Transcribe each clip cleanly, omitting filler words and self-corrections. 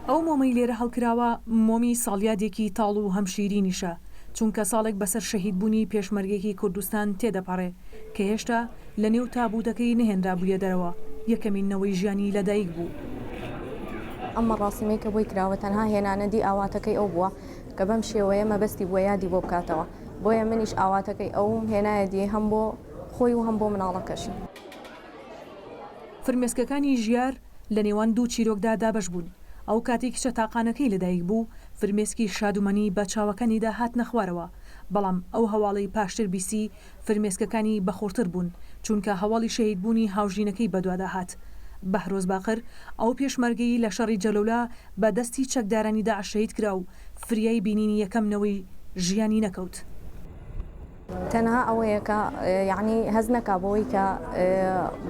ئەو مۆمەی لێرە هەڵکراوە مۆمی ساڵیادێکی تاڵ و هەم شیرینیشە، چونکە ساڵێک بەسەر شەهیدبوونی پێشمەرگێکی کوردستان تێدەپەڕێ کە هێشتا لە نێو تابووتەکەی نەهێنرابوویە دەرەوە، یەکەمین نەوەی ژیانی لەدایک بوو. ئەم مەڕاسیمەی کە بۆی کراوە تەنها هێنانەدی ئاواتەکەی ئەو بووە کە بەم شێوەیە مەبەستی بووە یادی بۆ بکاتەوە، بۆیە منیش ئاواتەکەی ئەوم هێنایە دی هەم بۆ خۆی و هەم بۆ مناڵەکەشی. فرمێسکەکانی ژیار لە نێوان دوو چیرۆکدا دابەش بوون. ئەو کاتەی کچە تاقانەکەی لەدایک بوو، فرمێسکی شادومانی بە چاوەکانیدا هاتنە خوارەوە، بەڵام ئەو هەواڵەی پاشتر بیستی، فرمێسکەکانی بەخوڕتر بوون، چونکە هەواڵی شەهیدبوونی هاوژینەکەی بەدوادا هات. بەهرۆز باقر، ئەو پێشمەرگەی لە شەڕی جەلەولا بە دەستی چەکدارانی داعش شەهید کرا و فریای بینینی یەکەم نەوەی ژیانی نەکەوت. تەنها ئەوەیە کە یەعنی هەست نەکا بەوەی کە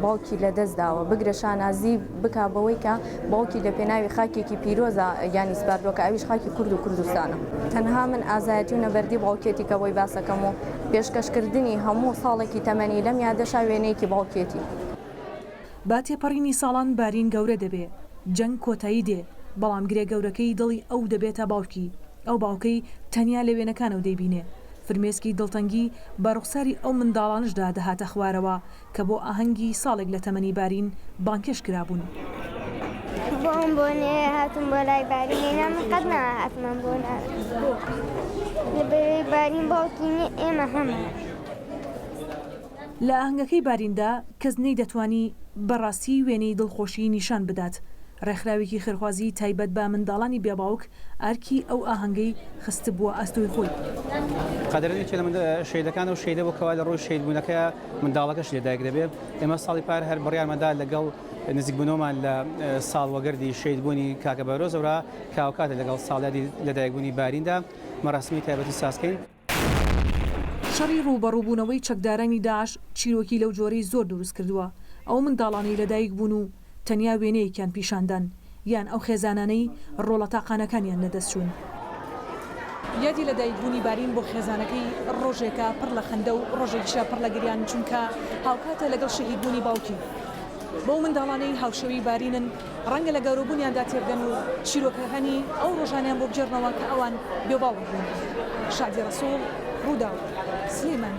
باوکی لە دەست داوە، بگرە شانازی بکا بەوەی کە باوکی لە پێناوی خاکێکی پیرۆزا گیانی سپاردووە کە ئەویش خاکی کورد و کوردستانە. تەنها من ئازایەتی و نەبەردی باوکێتی کە بۆی باسەکەم و پێشکەشکردنی هەموو ساڵێکی تەمەنی لەم یادەشا وێنەیەکی باوکێتی. بە تێپەڕینی ساڵان بارین گەورە دەبێ، جەنگ کۆتایی دێ، بەڵام گرێ گەورەکەی دڵی ئەو دەبێتە باوکی، ئەو باوکەی تەنیا لە وێنەکانەوە دەیبینێ، فرمێسکی دڵتەنگی بە ڕوخساری ئەو منداڵانەشدا دەهاتە خوارەوە کە بۆ ئاهەنگی ساڵێک لە تەمەنی بارین بانگهێشت کرابوون. بۆ ئەم بۆنەیە هاتووم بۆ لای بارین ئێنا من قەت نەهاتم ئەم بۆنە لەبەرەی بارین باوکی نییە ئێمە هەمان. لە ئاهەنگەکەی باریندا کەس نەیدەتوانی بە ڕاستی وێنەی دڵخۆشی نیشان بدات، ڕێکخراوێکی خێرخوازیی تایبەت بە منداڵانی بێ باوک ئەرکی ئەو ئاهەنگەی خستبووە ئەستۆی خۆی. قەدرەن یەکێ لە شەهیدەکان ئەو شەهیدە بوو کەوا لە ڕۆژی شەهیدبوونەکەیا منداڵەکەشی لەدایک دەبێ. ئێمە ساڵی پار هەر بڕیارمان دا لەگەڵ نزیکبوونەوەمان لە ساڵوەگەردی شەهیدبوونی کاکە بەهرۆز ئەورا کە هاوکاتە لەگەڵ ساڵیادی لەدایکبوونی باریندا مەراسیمی تایبەتی سازکەین. شەڕی ڕووبەڕووبوونەوەی چەکدارانی داعش چیرۆکی لەو جۆرەی زۆر دروست کردووە، ئەو منداڵانەی لەدایک بوون و تەنیا وێنەیەکیان پیشاندان، یان ئەو خێزانانەی ڕۆڵە تاقانەکانیان لەدەست چوون. یادی لەدایکبوونی بارین بۆ خێزانەکەی ڕۆژێکە پڕ لە خەندە و ڕۆژێکیشە پڕ لە گریان، چونکە هاوکاتە لەگەڵ شەهیدبوونی باوکی. بەو منداڵانەی هاوشێوەی بارینن، ڕەنگە لە گەورەبوونیاندا تێبگەن و چیرۆکەکانی ئەو ڕۆژانەیان بۆ بگێڕنەوە کە ئەوان بێ باوک بوون. شادی ڕەسوڵ، ڕووداو، سلێمانی.